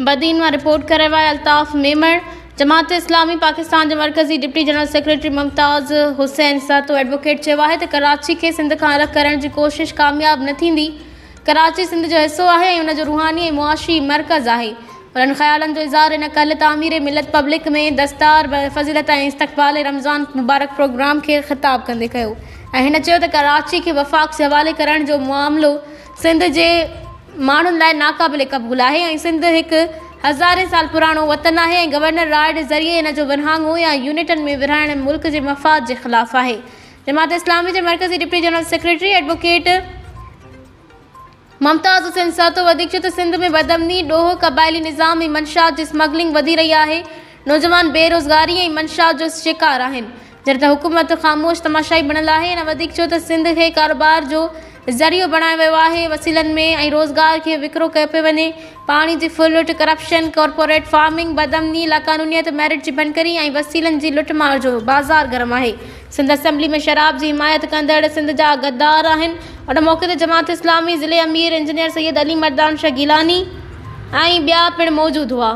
بدين مان رپورٽ ڪري رهيو آهي الطاف ميمڻ. جماعت اسلامي پاڪستان جي مرڪزي deputy general secretary Mumtaz Hussain Sahito advocate چيو آهي ته ڪراچي کي سنڌ کان الڳ ڪرڻ جي ڪوشش ڪامياب نه ٿيندي، ڪراچي سنڌ جو حصو آهي ۽ ان جو روحاني ۽ معاشي مرڪز آهي. انهن خيالن جو اظهار هن ڪالهه تعمير ملت پبلڪ ۾ دستار فضيلت ۽ استقبال رمضان مبارڪ پروگرام کي خطاب ڪندي ڪيو ۽ هن چيو ته ڪراچي کي وفاق جي حوالي ڪرڻ جو معاملو سنڌ جي ماڻهن لاء ناقابل قبول آهي ۽ سنڌ هڪ هزارين سال پراڻو وطن آهي ۽ گورنر راڄ ذريعي ان جو ورهاڱو يا يونٽن ۾ ورهائڻ ملڪ جي مفاد جي خلاف آهي. جماعت اسلامي جي مرڪزي deputy general secretary advocate Mumtaz Hussain Sahito وڌيڪ چيو ته سنڌ ۾ بدامني، ڏوهه، قبائلي نظام ۽ منشيات جي اسمگلنگ وڌي رهي آهي، نوجوان بيروزگاري ۽ منشيات جو شڪار آهن. جڏهن ته حڪومت خاموش تماشائي بڻيل آهي. هن وڌيڪ چيو ته سنڌ کي ڪاروبار جو ذريعو بڻايو ويو آهي، وسيلن ۾ ۽ روزگار کي وڪرو ڪيو پيو وڃي، پاڻي جي ڦرلٽ، ڪرپشن، ڪارپوريٽ فارمنگ، بدامني، لاقانونيت، ميرٽ جي ڀڃڪڙي ۽ وسيلن جي لٽ مار جو بازار گرم آهي، سنڌ اسيمبلي ۾ شراب جي حمايت ڪندڙ سنڌ جا غدار آهن. ان موقعي تي جماعت اسلامي ضلعي امير انجنيئر سيد علي مردان شاهه گيلاني ۽ ٻيا پڻ موجود هئا.